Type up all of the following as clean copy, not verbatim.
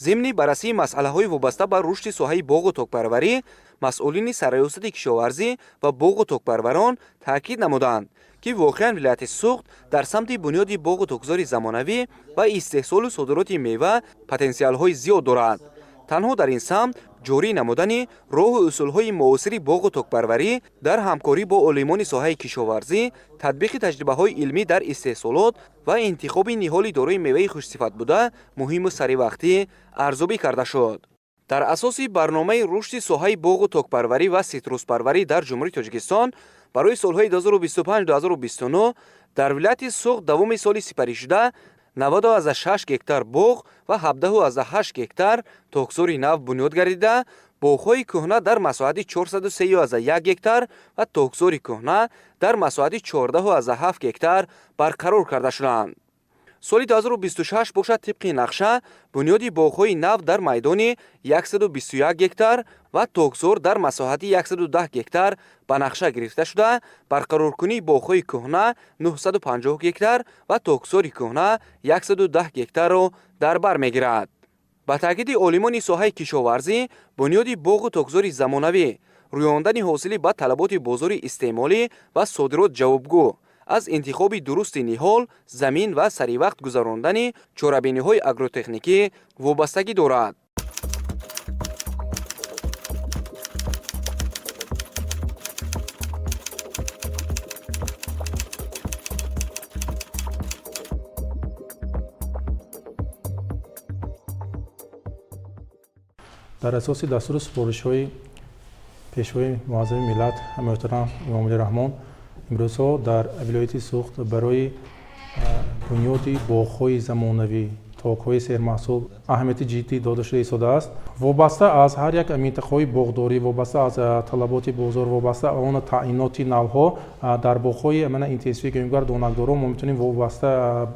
Зимни баррасии масъалаҳои вобаста ба рушди соҳаи боғу токпарварӣ, масъулини Сарраёсати кишоварзӣ ва боғу токпарварон таъкид намуданд, ки воқеан вилояти Суғд дар самти бунёди боғу токзори замонавӣ ва истеҳсолу содироти мева потенсиалҳои зиёд дорад. Танҳо дар ин самт ҷорӣ намудани роҳу усулҳои муосири боғу токпарварӣ дар ҳамкорӣ бо олимони соҳаи кишоварзӣ, татбиқи таҷрибаҳои илмӣ дар истеҳсолот ва интихоби ниҳоли дорои меваи хушсифат буда муҳиму саривақтӣ арзёбӣ карда шуд. Дар асоси барномаи рушди соҳаи боғу токпарварӣ ва ситруспарварӣ дар Ҷумҳурии Тоҷикистон барои солҳои 2025-2029 дар вилояти Суғд давоми соли сипаришуда 96 гектар боғ ва 17,8 гектар токзори нав бунёд гардида, боғҳои кӯҳна дар масоҳати 403,1 гектар ва токзори кӯҳна дар масоҳати 14,7 гектар барқарор карда шуданд. Соли 2026 бошад, тибқи нақша бунёди боғҳои нав дар майдони 121 гектар ва токзор дар масоҳати 110 гектар ба нақша гирифта шуда, барқароркунии боғҳои кӯҳна 950 гектар ва токзори кӯҳна 110 гектарро дар бар мегирад. Ба таъкиди олимони соҳаи кишоварзӣ, бунёди боғу токзори замонавӣ, рӯёндани ҳосилӣ ба талаботи бозори истеъмолӣ ва содирот ҷавобгӯ аз интихоби дурусти ниҳол, замин ва саривақт гузарондани чорабиниҳои агротехникӣ вобастагӣ дорад. Дар асоси дастуру супоришҳои Пешвои Муаззами миллат муҳтарам Эмомалӣ Раҳмон, имрӯзҳо дар вилояти Суғд барои бунёди боғҳои замонавӣ, токҳои сермаҳсул аҳамияти ҷиддӣ дода шуда истодааст. Вобаста аз ҳар як минтақаҳои боғдорӣ, вобаста аз талаботи бозор, вобаста он таъиноти навҳо дар боғҳои мана интенсивӣ, гӯемгар донакдоро мо метавонем вобаста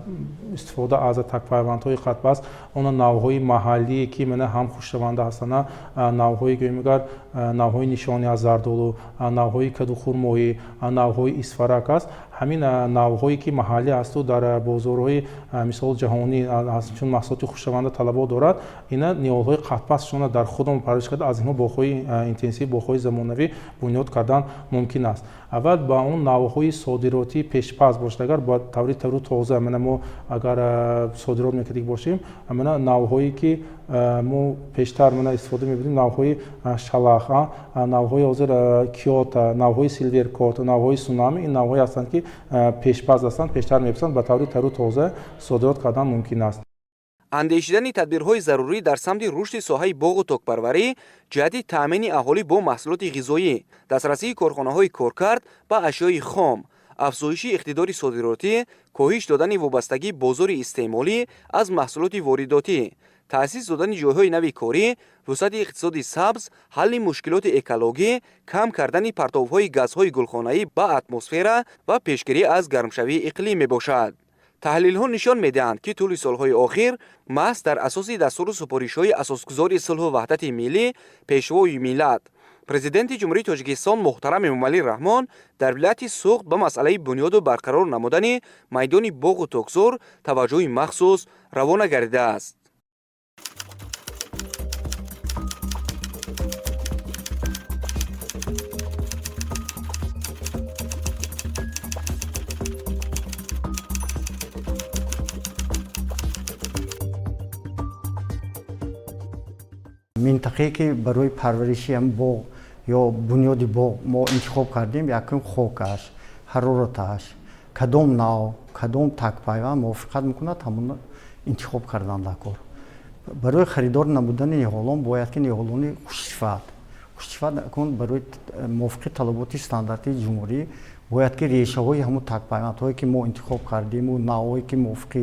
истифода аз такпайвандҳои қатбаст он навъҳои маҳаллие, ки мана ҳам хушшаванда ҳастанд, навъҳои гӯемгар навъҳои нишони аз зардолу, навъҳои кадухурмоӣ, навъҳои исфарак аст. Ҳамин навъҳое, ки маҳаллӣ ҳасту дар бозорҳои мисол ҷаҳонӣ чун маҳсулоти хушшаванда талабот дорад, ина ниҳолҳои қатбастшона дар худамон парвариш карда, аз инҳо боғҳои интенсив, боғҳои замонавӣ бунёд кардан мумкин аст. Аввал ба он навъҳои содиротӣ пешпаз бошад, агар ба таври тару тоза мана мо агар содирот мекардик бошем, мана навъҳое, ки мо пештар мана истифода мебурдем, навъҳои шалах, навъҳои ҳозир киота, навъҳои силверкот, навъҳои сунами, ин навъҳое ҳастанд, ки пешпаз ҳастанд, пештар мепасанд, ба таври тару тоза содирот кардан мумкин аст. Андешидани тадбирҳои зарурӣ дар самти рушди соҳаи боғу токпарварӣ ҷиҳати таъмини аҳолӣ бо маҳсулоти ғизоӣ, дастрасии корхонаҳои коркард ба ашёи хом, афзоиши иқтидори содиротӣ, коҳиш додани вобастагии бозори истеъмолӣ аз маҳсулоти воридотӣ, таъсис додани ҷойҳои нави корӣ, вусъати иқтисоди сабз, ҳалли мушкилоти экологӣ, кам кардани партовҳои газҳои гулхонаӣ ба атмосфера ва пешгирӣ аз гармшавии иқлим мебошад. Таҳлилҳо нишон медиҳанд, ки тӯли солҳои охир маҳз дар асоси дастуру супоришҳои асосгузори сулҳу ваҳдати миллӣ, Пешвои миллат, Президенти Ҷумҳурии Тоҷикистон муҳтарам Эмомалӣ Раҳмон дар вилояти Суғд ба масъалаи бунёду барқарор намудани майдони боғу токзор таваҷҷӯҳи махсус равона гардидааст. Минтақае, ки барои парвариши ҳам боғ ё бунёди боғ мо интихоб кардем, якум хокаш, ҳарораташ, кадом нав, кадом такпайванд мувофиқат мекунад, ҳамон интихоб кардан дар кор. Барои харидор намудани ниҳолон бояд ки ниҳолони хушсифат, хушсифат кун, барои мувофиқи талаботи стандартии ҷумҳурӣ бояд ки решаҳои ҳамон такпайвандҳое, ки мо интихоб кардему, навъҳое, ки мувофиқи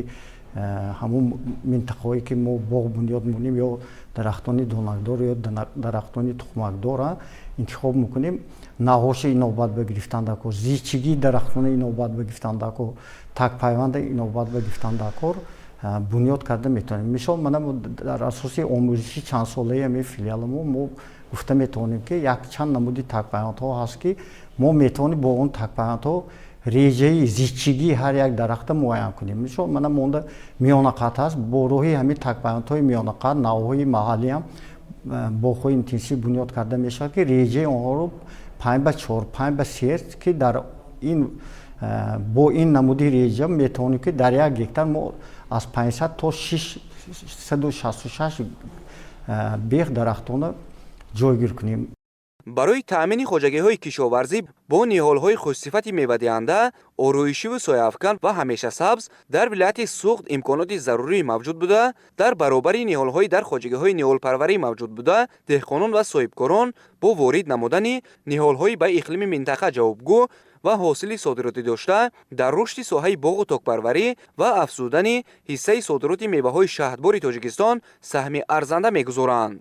ҳамон минтақаҳое, ки мо боғ бунёд мекунем, ё дарахтони донакдор, ё дарахтони тухмакдора интихоб мекунем, навъҳоша инобат ба гирифтан дар кор, зичигии дарахтона инобат ба гирифтан дар кор, такпайванда инобат ба гирифтан дар кор, бунёд карда метавонем. Мисол, мана дар асоси омӯзиши чандсолаи ҳамин филиаламо мо гуфта метавонем, ки якчанд намуди такпайвандҳо ҳаст, ки мо метавонем бо он такпайвандҳо Реҷаи зичигии ҳар як дарахта муайян кунем. Мисол, мана монда миёнақад ҳаст, бо роҳи ҳамин такпайвандҳои миёнақад, навъҳои маҳаллиам боғҳои интенсив бунёд карда мешавад, ки реҷаи онҳоро 5 ба 4, 5 ба 3, ки дар ин бо ин намуди реҷа метавонем, ки дар 1 гектар мо аз 500 то 666 бех дарахтона ҷойгир кунем. Барои таъмини хоҷагиҳои кишоварзӣ бо ниҳолҳои хушсифати мевадиҳанда, ороишиву сояафкан ва ҳамешасабз дар вилояти Суғд имконоти зарурӣ мавҷуд буда, дар баробари ниҳолҳои дар хоҷагиҳои ниҳолпарварӣ мавҷуд буда, деҳқонон ва соҳибкорон бо ворид намудани ниҳолҳои ба иқлими минтақа ҷавобгӯ ва ҳосили содиротӣ дошта, дар рушди соҳаи боғу токпарварӣ ва афзудани ҳиссаи содироти меваҳои шаҳдбори Тоҷикистон саҳми арзанда мегузоранд.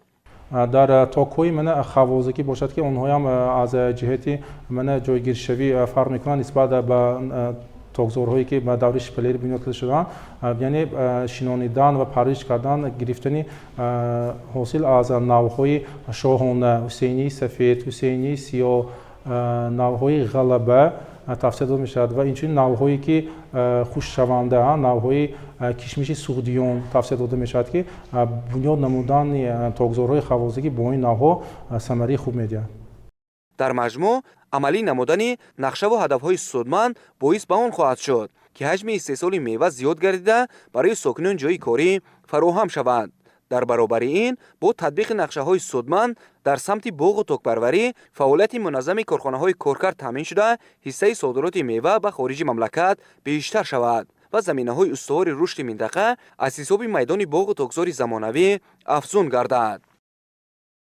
Дар токҳои мана хавозагӣ бошад, ки онҳоям аз ҷиҳати мана ҷойгиршавӣ фарқ мекунанд нисбат ба токзорҳое, ки ба даври шпалерӣ бунёд карда шудаанд, яъне шинонидан ва парвариш кардан, гирифтани ҳосил аз навъҳои шоҳона, ҳусейнии сафед, ҳусейнии сиёҳ, навъҳои ғалаба тавсия дода мешавад ва инчунин навъҳое, ки хушкшаванда, навъҳои кишмиши суғдиён тавсия дода мешавад, ки бунёд намудани токзорҳои хавозагӣ бо ин навъҳо самараи хуб медиҳад. Дар маҷмӯъ, амалӣ намудани нақшаву ҳадафҳои судманд боис ба он хоҳад шуд, ки ҳаҷми истеҳсоли мева зиёд гардида, барои сокинон ҷойи корӣ фароҳам шаванд. Дар баробари ин, бо татбиқи нақшаҳои судманд дар самти боғу токпарварӣ, фаъолияти муназзами корхонаҳои коркард таъмин шуда, ҳиссаи содироти мева ба хориҷи мамлакат бештар шавад ва заминаҳои устувори рушди минтақа аз ҳисоби майдони боғу токзори замонавӣ афзун гардад.